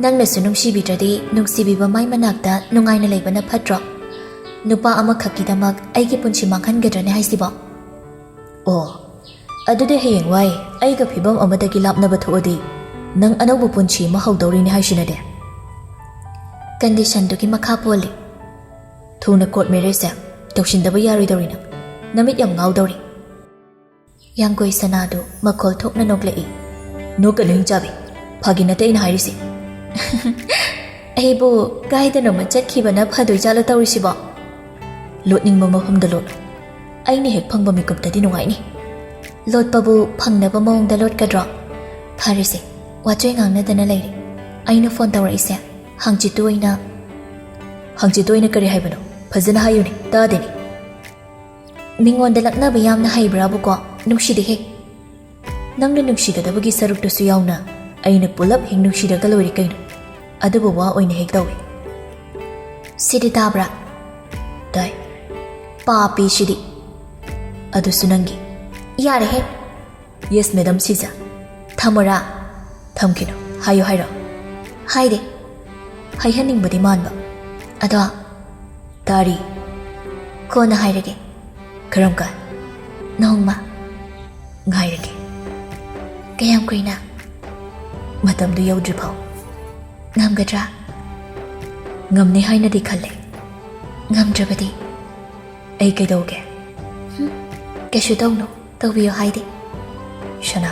ꯅꯪꯅꯁꯨ ꯅꯨꯡꯁꯤꯕꯤꯗ꯭ꯔꯗꯤ ꯅꯨꯡꯁꯤꯕꯤꯕ ꯃꯥꯏ ꯃꯅꯥꯛꯇ ꯅꯨꯡꯉꯥꯏꯅ ꯂꯩꯕꯅ ꯐꯠꯇ꯭ꯔꯣ? ꯅꯨꯄꯥ ꯑꯃꯈꯛꯀꯤꯗꯃꯛ ꯑꯩꯒꯤ ꯄꯨꯟꯁꯤ ꯃꯥꯡꯍꯟꯒꯗ꯭ꯔꯅꯦ ꯍꯥꯏꯁꯤꯕꯣ?" "ꯑꯣ, ꯑꯗꯨꯗꯤ ꯍꯌꯦꯡꯋꯥꯏ ꯑꯩꯒ ꯐꯤꯕꯝ ꯑꯃꯗꯒꯤ ꯂꯥꯞꯅꯕ ꯊꯣꯛꯑꯗꯤ ꯅꯪ ꯑꯅꯧꯕ ꯄꯨꯟꯁꯤ ꯑꯃ ꯍꯧꯗꯧꯔꯤꯅꯦ ꯍꯥꯏꯁꯤꯅꯗꯤ?" "ꯀꯟꯗꯤꯁꯟꯗꯨꯒꯤ ꯃꯈꯥ ꯄꯣꯜꯂꯤ꯫" "ꯊꯨꯅ ꯀꯣꯔꯠ ꯃꯦꯔꯦꯖꯁꯦ ꯇꯧꯁꯤꯟꯗꯕ ꯌꯥꯔꯣꯏꯗꯧꯔꯤ ꯅꯪ꯫ ꯅꯃꯤꯠ ꯌꯥꯝ ꯉꯥꯎꯗꯧꯔꯤ꯫" ꯌꯥꯡꯒꯣꯏ ꯁꯅꯥꯗꯨ ꯃꯈꯣꯜ ꯊꯣꯛꯅ ꯅꯣꯛꯂꯛꯏ꯫ "ꯅꯣꯛꯀꯅꯨ ꯍꯤꯡꯆꯥꯕꯤ, ꯐꯥꯒꯤ ꯅꯠꯇꯦ ꯑꯩꯅ ꯍꯥꯏꯔꯤꯁꯦ꯫" "ꯑꯩꯕꯨ ꯀꯥꯏꯗꯅꯣꯃ ꯆꯠꯈꯤꯕꯅ ꯐꯗꯣꯏ ꯖꯥꯠꯂꯣ ꯇꯧꯔꯤꯁꯤꯕꯣ?" "ꯂꯣꯠꯅꯤꯡꯕ ꯃꯐꯝꯗ ꯂꯣꯠꯂꯣ꯫ ꯑꯩꯅ ꯍꯦꯛ ꯐꯪꯕ ꯃꯤꯀꯨꯞꯇꯗꯤ ꯅꯨꯡꯉꯥꯏꯅꯤ꯫" "ꯂꯣꯠꯄꯕꯨ ꯐꯪꯅꯕ ꯃꯑꯣꯡꯗ ꯂꯣꯠꯀꯗ꯭ꯔꯣ? ꯐꯔꯦꯁꯦ, ꯋꯥꯆꯣꯏ ꯉꯥꯡꯅꯗꯅ ꯂꯩꯔꯦ꯫ ꯑꯩꯅ ꯐꯣꯟ ꯇꯧꯔꯛꯏꯁꯦ ꯍꯪꯆꯤꯠꯇꯨ ꯑꯣꯏꯅ꯫" "ꯍꯪꯆꯤꯠꯇꯨ ꯑꯣꯏꯅ ꯀꯔꯤ ꯍꯥꯏꯕꯅꯣ? ꯐꯖꯅ ꯍꯥꯏꯌꯨꯅꯦ, ꯇꯥꯗꯦꯅꯦ꯫" "ꯃꯤꯉꯣꯟꯗ ꯂꯛꯅꯕ ꯌꯥꯝꯅ ꯍꯩꯕ꯭ꯔꯥꯕꯨꯀꯣ? ꯅꯨꯡꯁꯤꯗꯦꯍꯦ꯫ ꯅꯪꯅ ꯅꯨꯡꯁꯤꯒꯗꯕꯒꯤ ꯁꯔꯨꯛꯇꯨꯁꯨ ꯌꯥꯎꯅ ꯑꯩꯅ ꯄꯨꯂꯞ ꯍꯦꯛ ꯅꯨꯡꯁꯤꯔꯒ ꯂꯣꯏꯔꯦ ꯀꯩꯅꯣ꯫ ꯑꯗꯨꯕꯨ ꯋꯥ ꯑꯣꯏꯅ ꯍꯦꯛ ꯇꯧꯏ꯫" "ꯁꯤꯗꯤ ꯇꯥꯕ꯭ꯔꯥ?" "ꯇꯥꯏ꯫" "ꯄꯥꯄꯤꯁꯤꯗꯤ꯫ ꯑꯗꯨꯁꯨ ꯅꯪꯒꯤ꯫" "ꯌꯥꯔꯦꯍꯦ꯫" "ꯌꯦꯁ ꯃꯦꯗꯝ ꯁꯤꯖ꯫" "ꯊꯝꯃꯣꯔꯥ?" "ꯊꯝꯈꯤꯅꯨ, ꯍꯥꯏꯌꯨ ꯍꯥꯏꯔꯣ꯫" "ꯍꯥꯏꯗꯦ꯫ ꯍꯥꯏꯍꯟꯅꯤꯡꯕꯗꯤ ꯃꯥꯟꯕ꯫ ꯑꯗꯣ꯫" "ꯇꯥꯔꯤ꯫" "ꯀꯣꯟꯅ ꯍꯥꯏꯔꯒꯦ꯫" "ꯀꯔꯝ ꯀꯥꯟ?" "ꯅꯣꯡꯃ꯫" "ꯉꯥꯏꯔꯒꯦ꯫" "ꯀꯌꯥꯝ ꯀꯨꯏꯅ?" "ꯃꯇꯝꯗꯨ ꯌꯧꯗ꯭ꯔꯤꯐꯥꯎ꯫" "ꯉꯝꯒꯗ꯭ꯔꯥ?" "ꯉꯝꯅꯤ ꯍꯥꯏꯅꯗꯤ ꯈꯜꯂꯦ꯫" "ꯉꯝꯗ꯭ꯔꯕꯗꯤ?" "ꯑꯩ ꯀꯩꯗꯧꯒꯦ?" "ꯍꯨꯝ, ꯀꯩꯁꯨ ꯇꯧꯅꯨ, ꯇꯧꯕꯤꯌꯨ ꯍꯥꯏꯗꯦ꯫" "ꯁꯅꯥ꯫"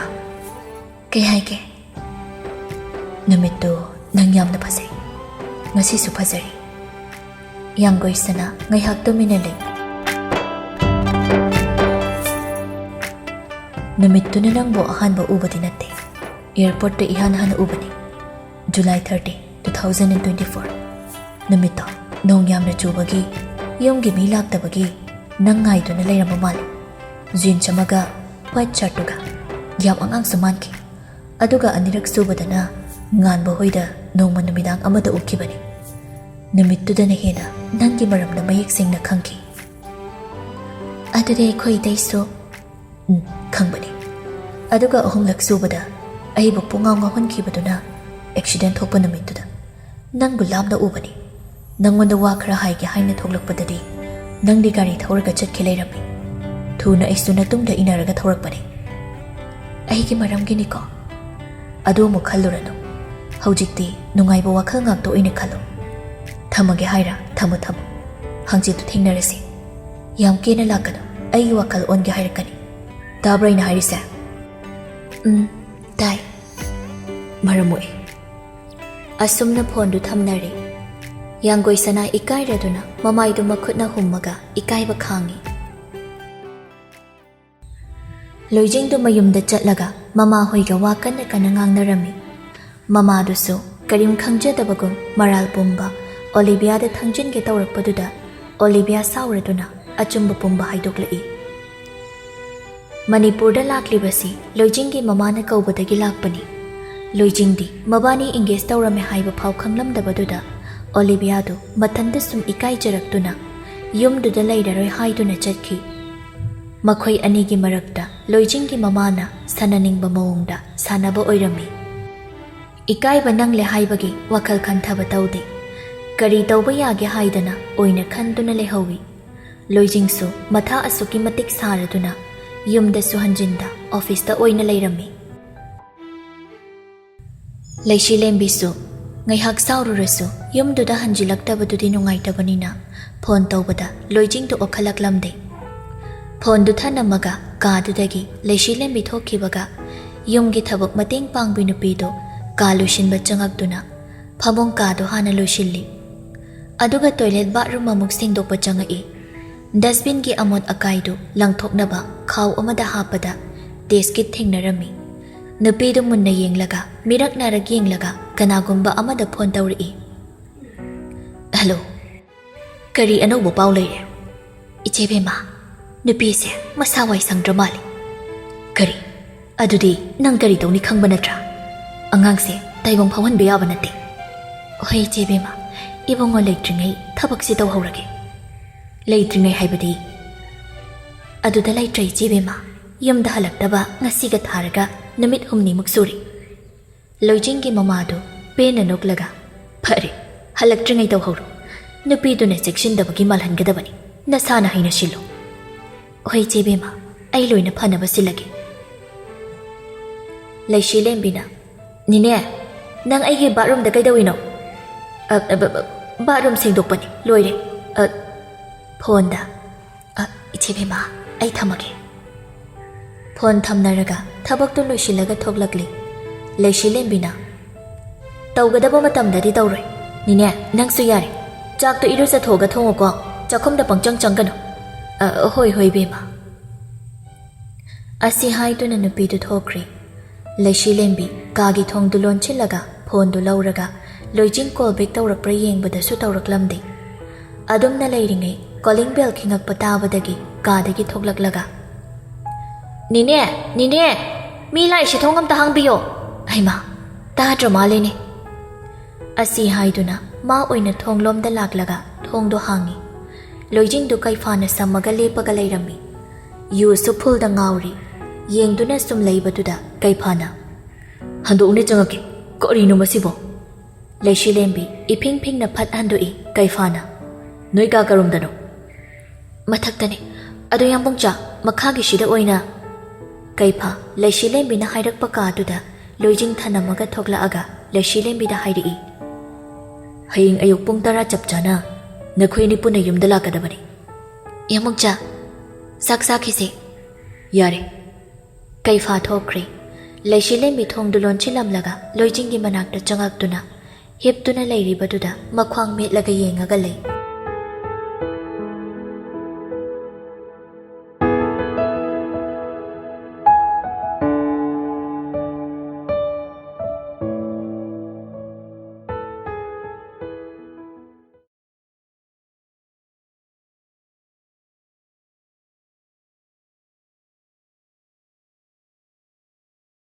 "ꯀꯩ ꯍꯥꯏꯒꯦ?" "ꯅꯨꯃꯤꯠꯇꯨ ꯅꯪ ꯌꯥꯝꯅ ꯐꯖꯩ꯫ ꯉꯁꯤꯁꯨ ꯐꯖꯔꯤ꯫" ꯌꯥꯡꯒꯣꯏ ꯁꯅꯥ ꯉꯥꯏꯍꯥꯛ ꯇꯨꯃꯤꯟꯅ ꯂꯩ꯫ "ꯅꯨꯃꯤꯠꯇꯨꯅ ꯅꯪꯕꯨ ꯑꯍꯥꯟꯕ ꯎꯕꯗꯤ ꯅꯠꯇꯦ꯫ ꯑꯦꯌꯔꯄꯣꯔꯠꯇ ꯏꯍꯥꯟ ꯍꯥꯟꯅ ꯎꯕꯅꯤ꯫ July thirty, two thousand and twenty four꯫ ꯅꯨꯃꯤꯠꯇꯣ ꯅꯣꯡ ꯌꯥꯝꯅ ꯆꯨꯕꯒꯤ ꯌꯨꯝꯒꯤ ꯃꯤ ꯂꯥꯛꯇꯕꯒꯤ ꯅꯪ ꯉꯥꯏꯗꯨꯅ ꯂꯩꯔꯝꯕ ꯃꯥꯜꯂꯤ꯫ ꯖꯤꯟꯁ ꯑꯃꯒ ꯋꯥꯏꯠ ꯁꯔꯠꯇꯨꯒ꯫ ꯌꯥꯝ ꯑꯉꯥꯡꯁꯨ ꯃꯥꯟꯈꯤ꯫ ꯑꯗꯨꯒ ꯑꯅꯤꯔꯛ ꯁꯨꯕꯗꯅ ꯉꯥꯟꯕ ꯍꯣꯏꯗ ꯅꯣꯡꯃ ꯅꯨꯃꯤꯗꯥꯡ ꯑꯃꯗ ꯎꯈꯤꯕꯅꯤ꯫ ꯅꯨꯃꯤꯠꯇꯨꯗꯅ ꯍꯦꯟꯅ ꯅꯪꯒꯤ ꯃꯔꯝꯗ ꯃꯌꯦꯛ ꯁꯦꯡꯅ ꯈꯪꯈꯤ꯫ ꯑꯗꯨꯗꯤ ꯑꯩꯈꯣꯏ ꯏꯇꯩꯁꯨ? ꯎꯝ, ꯈꯪꯕꯅꯤ꯫ ꯑꯗꯨꯒ ꯑꯍꯨꯝꯂꯛ ꯁꯨꯕꯗ ꯑꯩꯕꯨ ꯄꯨꯡꯉꯥꯎ ꯉꯥꯎꯍꯟꯈꯤꯕꯗꯨꯅ ꯑꯦꯛꯁꯤꯗꯦꯟ ꯊꯣꯛꯄ ꯅꯨꯃꯤꯠꯇꯨꯗ ꯅꯪꯕꯨ ꯂꯥꯞꯅ ꯎꯕꯅꯤ꯫ ꯅꯪꯉꯣꯟꯗ ꯋꯥ ꯈꯔ ꯍꯥꯏꯒꯦ ꯍꯥꯏꯅ ꯊꯣꯛꯂꯛꯄꯗꯗꯤ ꯅꯪꯗꯤ ꯒꯥꯔꯤ ꯊꯧꯔꯒ ꯆꯠꯈꯤ ꯂꯩꯔꯝꯃꯤ꯫ ꯊꯨꯅ ꯑꯩꯁꯨ ꯅꯇꯨꯡꯗ ꯏꯟꯅꯔꯒ ꯊꯧꯔꯛꯄꯅꯤ꯫ ꯑꯩꯒꯤ ꯃꯔꯝꯒꯤꯅꯤꯀꯣ? ꯑꯗꯨ ꯑꯃꯨꯛ ꯈꯜꯂꯨꯔꯅꯨ꯫ ꯍꯧꯖꯤꯛꯇꯤ ꯅꯨꯡꯉꯥꯏꯕ ꯋꯥꯈꯜ ꯉꯥꯛꯇ ꯑꯣꯏꯅ ꯈꯜꯂꯨ꯫ ꯊꯝꯃꯒꯦ ꯍꯥꯏꯔ? ꯊꯝꯃꯨ, ꯊꯝꯃꯨ꯫ ꯍꯪꯆꯤꯠꯇꯨ ꯊꯦꯡꯅꯔꯁꯤ꯫ ꯌꯥꯝ ꯀꯦꯅ ꯂꯥꯛꯀꯅꯨ, ꯑꯩꯒꯤ ꯋꯥꯈꯜ ꯑꯣꯟꯒꯦ ꯍꯥꯏꯔꯛꯀꯅꯤ꯫ ꯇꯥꯕ꯭ꯔꯥ ꯑꯩꯅ ꯍꯥꯏꯔꯤꯁꯦ? ꯎꯝ, ꯇꯥꯏ꯫ ꯃꯔꯝ ꯃꯣꯛꯑꯦ꯫ ꯑꯁꯨꯝꯅ ꯐꯣꯟꯗꯨ ꯊꯝꯅꯔꯦ꯫ ꯌꯥꯡꯒꯣꯏ ꯁꯅꯥ ꯏꯀꯥꯏꯔꯗꯨꯅ ꯃꯃꯥꯏꯗꯨ ꯃꯈꯨꯠꯅ ꯍꯨꯝꯃꯒ ꯏꯀꯥꯏꯕ ꯈꯥꯡꯉꯤ꯫ ꯂꯣꯏꯖꯤꯡꯗꯨ ꯃꯌꯨꯝꯗ ꯆꯠꯂꯒ ꯃꯃꯥ ꯍꯣꯏꯒ ꯋꯥ ꯀꯟꯅ ꯀꯟꯅ ꯉꯥꯡꯅꯔꯝꯃꯤ꯫ ꯃꯃꯥꯗꯨꯁꯨ ꯀꯔꯤꯝ ꯈꯪꯖꯗꯕꯒꯨꯝ ꯃꯔꯥꯜ ꯄꯨꯝꯕ ꯑꯣꯂꯤꯕꯤꯌꯥꯗ ꯊꯪꯖꯤꯟꯒꯦ ꯇꯧꯔꯛꯄꯗꯨꯗ ꯑꯣꯂꯤꯕꯤꯌꯥ ꯁꯥꯎꯔꯗꯨꯅ ꯑꯆꯨꯝꯕ ꯄꯨꯝꯕ ꯍꯥꯏꯗꯣꯛꯂꯛꯏ꯫ ꯃꯅꯤꯄꯨꯔꯗ ꯂꯥꯛꯂꯤꯕꯁꯤ ꯂꯣꯏꯖꯤꯡꯒꯤ ꯃꯃꯥꯅ ꯀꯧꯕꯗꯒꯤ ꯂꯥꯛꯄꯅꯤ꯫ ꯂꯣꯏꯖꯤꯡꯗꯤ ꯃꯕꯥꯅꯤ ꯏꯪꯒꯦꯖ ꯇꯧꯔꯝꯃꯦ ꯍꯥꯏꯕ ꯐꯥꯎ ꯈꯪꯂꯝꯗꯕꯗꯨꯗ ꯑꯣꯂꯤꯕꯤꯌꯥꯗꯨ ꯃꯊꯟꯇ ꯁꯨꯝ ꯏꯀꯥꯏꯖꯔꯛꯇꯨꯅ ꯌꯨꯝꯗꯨꯗ ꯂꯩꯔꯔꯣꯏ ꯍꯥꯏꯗꯨꯅ ꯆꯠꯈꯤ꯫ ꯃꯈꯣꯏ ꯑꯅꯤꯒꯤ ꯃꯔꯛꯇ ꯂꯣꯏꯖꯤꯡꯒꯤ ꯃꯃꯥꯅ ꯁꯥꯟꯅꯅꯤꯡꯕ ꯃꯑꯣꯡꯗ ꯁꯥꯟꯅꯕ ꯑꯣꯏꯔꯝꯃꯤ꯫ ꯏꯀꯥꯏꯕ ꯅꯪꯂꯦ ꯍꯥꯏꯕꯒꯤ ꯋꯥꯈꯜ ꯈꯟꯊꯕ ꯇꯧꯗꯦ꯫ ꯀꯔꯤ ꯇꯧꯕ ꯌꯥꯒꯦ ꯍꯥꯏꯗꯅ ꯑꯣꯏꯅ ꯈꯟꯗꯨꯅ ꯂꯩꯍꯧꯏ꯫ ꯂꯣꯏꯖꯤꯡꯁꯨ ꯃꯊꯥ ꯑꯁꯨꯛꯀꯤ ꯃꯇꯤꯛ ꯁꯥꯔꯗꯨꯅ ꯌꯨꯝꯗꯁꯨ ꯍꯟꯖꯤꯟꯗ ꯑꯣꯐꯤꯁꯇ ꯑꯣꯏꯅ ꯂꯩꯔꯝꯃꯤ꯫ ꯂꯩꯁꯤꯂꯦꯝꯕꯤꯁꯨ ꯉꯥꯏꯍꯥꯛ ꯁꯥꯎꯔꯨꯔꯁꯨ ꯌꯨꯝꯗꯨꯗ ꯍꯟꯖꯤꯜꯂꯛꯇꯕꯗꯨꯗꯤ ꯅꯨꯡꯉꯥꯏꯇꯕꯅꯤꯅ ꯐꯣꯟ ꯇꯧꯕꯗ ꯂꯣꯏꯖꯤꯡꯗꯨ ꯑꯣꯛꯈꯠꯂꯛꯂꯝꯗꯦ꯫ ꯐꯣꯟꯗꯨ ꯊꯅꯝꯃꯒ ꯀꯥꯗꯨꯗꯒꯤ ꯂꯩꯁꯤꯂꯦꯝꯕꯤ ꯊꯣꯛꯈꯤꯕꯒ ꯌꯨꯝꯒꯤ ꯊꯕꯛ ꯃꯇꯦꯡ ꯄꯥꯡꯕꯤ ꯅꯨꯄꯤꯗꯨ ꯀꯥ ꯂꯣꯏꯁꯤꯟꯕ ꯆꯪꯉꯛꯇꯨꯅ ꯐꯃꯨꯡ ꯀꯥꯗꯨ ꯍꯥꯟꯅ ꯂꯣꯏꯁꯤꯜꯂꯤ꯫ ꯑꯗꯨꯒ ꯇꯣꯏꯂꯦꯠ ꯕꯥꯠꯔꯨꯝ ꯑꯃꯨꯛ ꯁꯦꯡꯗꯣꯛꯄ ꯆꯪꯉꯛꯏ꯫ ꯗꯁꯕꯤꯟꯒꯤ ꯑꯃꯣꯠ ꯑꯀꯥꯏꯗꯨ ꯂꯪꯊꯣꯛꯅꯕ ꯈꯥꯎ ꯑꯃꯗ ꯍꯥꯞꯄꯗ ꯇꯦꯁꯀꯤꯠ ꯊꯦꯡꯅꯔꯝꯃꯤ꯫ ꯅꯨꯄꯤꯗꯨ ꯃꯨꯟꯅ ꯌꯦꯡꯂꯒ ꯃꯤꯔꯛ ꯅꯥꯔꯛ ꯌꯦꯡꯂꯒ ꯀꯅꯥꯒꯨꯝꯕ ꯑꯃꯗ ꯐꯣꯟ ꯇꯧꯔꯛꯏ꯫ ꯍꯜꯂꯣ꯫ ꯀꯔꯤ ꯑꯅꯧꯕ ꯄꯥꯎ ꯂꯩꯔꯦ? ꯏꯆꯦ ꯕꯦꯝꯃ, ꯅꯨꯄꯤꯁꯦ ꯃꯁꯥ ꯋꯥꯏ ꯁꯪꯗ꯭ꯔ ꯃꯥꯜꯂꯤ꯫ "ꯀꯔꯤ? ꯑꯗꯨꯗꯤ ꯅꯪ ꯀꯔꯤ ꯇꯧꯅꯤ ꯈꯪꯕ ꯅꯠꯇ꯭ꯔꯥ? ꯑꯉꯥꯡꯁꯦ ꯇꯥꯏꯕꯪ ꯐꯥꯎꯍꯟꯕ ꯌꯥꯕ ꯅꯠꯇꯦ꯫" "ꯍꯣꯏ, ꯏꯆꯦ ꯕꯦꯝꯃ, ꯏꯕꯨꯡꯉꯣ ꯂꯩꯇ꯭ꯔꯤꯉꯩ ꯊꯕꯛꯁꯤ ꯇꯧꯍꯧꯔꯒꯦ꯫ ꯂꯩꯇ꯭ꯔꯤꯉꯩ ꯍꯥꯏꯕꯗꯤ?" "ꯑꯗꯨꯗ ꯂꯩꯇ꯭ꯔꯦ, ꯏꯆꯦ ꯕꯦꯝꯃ꯫ ꯌꯨꯝꯗ ꯍꯜꯂꯛꯇꯕ ꯉꯁꯤꯒ ꯊꯥꯔꯒ ꯅꯨꯃꯤꯠ ꯍꯨꯝꯅꯤꯃꯨꯛ ꯁꯨꯔꯦ꯫" ꯂꯣꯏꯖꯤꯡꯒꯤ ꯃꯃꯥꯗꯨ ꯄꯦꯟꯅ ꯅꯣꯛꯂꯒ, "ꯐꯔꯦ, ꯍꯜꯂꯛꯇ꯭ꯔꯤꯉꯩ ꯇꯧꯍꯧꯔꯣ꯫ ꯅꯨꯄꯤꯗꯨꯅ ꯆꯦꯛꯁꯤꯟꯗꯕꯒꯤ ꯃꯥꯜꯍꯟꯒꯗꯕꯅꯤ꯫ ꯅꯁꯥꯅ ꯍꯩꯅ ꯁꯤꯜꯂꯨ꯫" "ꯍꯣꯏ, ꯏꯆꯦ ꯕꯦꯝꯃ, ꯑꯩ ꯂꯣꯏꯅ ꯐꯅꯕ ꯁꯤꯜꯂꯒꯦ꯫" ꯂꯩꯁꯤꯂꯦꯝꯕꯤꯅ, "ꯅꯤꯅꯦ, ꯅꯪ ꯑꯩꯒꯤ ꯕꯥꯠꯔꯨꯝꯗ ꯀꯩꯗꯧꯏꯅꯣ?" "ꯑ, ꯑ, ꯕ-, ꯕ-, ꯕꯥꯠꯔꯨꯝ ꯁꯦꯡꯗꯣꯛꯄꯅꯤ, ꯂꯣꯏꯔꯦ꯫" ꯑ, ꯐꯣꯟꯗ, "ꯑ, ꯏꯆꯦ ꯕꯦꯝꯃ, ꯑꯩ ꯊꯝꯃꯒꯦ꯫" ꯐꯣꯟ ꯊꯝꯅꯔꯒ ꯊꯕꯛꯇꯨ ꯂꯣꯏꯁꯤꯜꯂꯒ ꯊꯣꯛꯂꯛꯂꯤ꯫ ꯂꯩꯁꯤꯂꯦꯝꯕꯤꯅ, "ꯇꯧꯒꯗꯕ ꯃꯇꯝꯗꯗꯤ ꯇꯧꯔꯣꯏ꯫ ꯅꯤꯅꯦ, ꯅꯪꯁꯨ ꯌꯥꯔꯦ꯫ ꯆꯥꯛꯇꯣ ꯏꯔꯨꯖꯊꯣꯛꯑꯒ ꯊꯣꯡꯉꯨꯀꯣ꯫ ꯆꯥꯛꯈꯨꯝꯗ ꯄꯪꯆꯪ ꯆꯪꯒꯅꯨ꯫" "ꯑ, ꯍꯣꯏ, ꯍꯣꯏ, ꯕꯦꯝꯃ꯫" ꯑꯁꯤ ꯍꯥꯏꯗꯨꯅ ꯅꯨꯄꯤꯗꯨ ꯊꯣꯛꯈ꯭ꯔꯦ꯫ ꯂꯩꯁꯤꯂꯦꯝꯕꯤ ꯀꯥꯒꯤ ꯊꯣꯡꯗꯨ ꯂꯣꯟꯁꯤꯜꯂꯒ ꯐꯣꯟꯗꯨ ꯂꯧꯔꯒ ꯂꯣꯏꯖꯤꯡ ꯀꯣꯜ ꯕꯦꯛ ꯇꯧꯔꯛꯄ꯭ꯔꯥ ꯌꯦꯡꯕꯗꯁꯨ ꯇꯧꯔꯛꯂꯝꯗꯦ꯫ ꯑꯗꯨꯝꯅ ꯂꯩꯔꯤꯉꯩ ꯀꯣꯂꯤꯡ ꯕꯦꯜ ꯈꯤꯡꯉꯛꯄ ꯇꯥꯕꯗꯒꯤ ꯀꯥꯗꯒꯤ ꯊꯣꯛꯂꯛꯂꯒ, "ꯅꯤꯅꯦ, ꯅꯤꯅꯦ, ꯃꯤ ꯂꯥꯛꯏꯁꯤ, ꯊꯣꯡ ꯑꯝꯇ ꯍꯥꯡꯕꯤꯌꯣ꯫" ꯍꯩꯃꯥ, ꯇꯥꯗ꯭ꯔ ꯃꯥꯜꯂꯦꯅꯦ꯫ ꯑꯁꯤ ꯍꯥꯏꯗꯨꯅ ꯃꯥ ꯑꯣꯏꯅ ꯊꯣꯡꯂꯣꯝꯗ ꯂꯥꯛꯂꯒ ꯊꯣꯡꯗꯣ ꯍꯥꯡꯉꯤ꯫ ꯂꯣꯏꯖꯤꯡꯗꯨ ꯀꯩꯐꯥꯅ ꯁꯝꯃꯒ ꯂꯦꯞꯄꯒ ꯂꯩꯔꯝꯃꯤ꯫ ꯌꯨꯁꯨ ꯐꯨꯜꯗ ꯉꯥꯎꯔꯤ꯫ ꯌꯦꯡꯗꯨꯅ ꯁꯨꯝ ꯂꯩꯕꯗꯨꯗ ꯀꯩꯐꯥꯅ, "ꯍꯟꯗꯣꯛꯎꯅꯦ, ꯆꯪꯉꯛꯀꯦ꯫ ꯀꯔꯤꯅꯣ ꯃꯁꯤꯕꯣ?" ꯂꯩꯁꯤꯂꯦꯝꯕꯤ ꯏꯐꯤꯡ ꯐꯤꯡꯅ ꯐꯠ ꯍꯟꯗꯣꯛꯏ꯫ ꯀꯩꯐꯥꯅ, "ꯅꯣꯏ ꯀꯥ ꯀꯔꯣꯝꯗꯅꯣ?" "ꯃꯊꯛꯇꯅꯦ꯫ ꯑꯗꯣ ꯌꯥꯝꯕꯨꯡꯆꯥ, ꯃꯈꯥꯒꯤꯁꯤꯗ ꯑꯣꯏꯅ꯫" ꯀꯩꯐꯥ ꯂꯩꯁꯤꯂꯦꯝꯕꯤꯅ ꯍꯥꯏꯔꯛꯄ ꯀꯥꯗꯨꯗ ꯂꯣꯏꯖꯤꯡ ꯊꯅꯝꯃꯒ ꯊꯣꯛꯂꯛꯑꯒ ꯂꯩꯁꯤꯂꯦꯝꯕꯤꯗ ꯍꯥꯏꯔꯛꯏ, "ꯍꯌꯦꯡ ꯑꯌꯨꯛ ꯄꯨꯡ ꯇꯔꯥ ꯆꯞ ꯆꯥꯅ ꯅꯈꯣꯏ ꯑꯅꯤ ꯄꯨꯟꯅ ꯌꯨꯝꯗ ꯂꯥꯛꯀꯗꯕꯅꯤ꯫" "ꯌꯥꯝꯕꯨꯡꯆꯥ, ꯆꯥꯛ ꯆꯥꯈꯤꯁꯦ꯫" "ꯌꯥꯔꯦ꯫" ꯀꯩꯐꯥ ꯊꯣꯛꯈ꯭ꯔꯦ꯫ ꯂꯩꯁꯤꯂꯦꯝꯕꯤ ꯊꯣꯡꯗꯨ ꯂꯣꯟꯁꯤꯜꯂꯝꯂꯒ ꯂꯣꯏꯖꯤꯡꯒꯤ ꯃꯅꯥꯛꯇ ꯆꯪꯉꯛꯇꯨꯅ ꯍꯤꯞꯇꯨꯅ ꯂꯩꯔꯤꯕꯗꯨꯗ ꯃꯈ꯭ꯋꯥꯡ ꯃꯦꯠꯂꯒ ꯌꯦꯡꯉꯒ ꯂꯩ꯫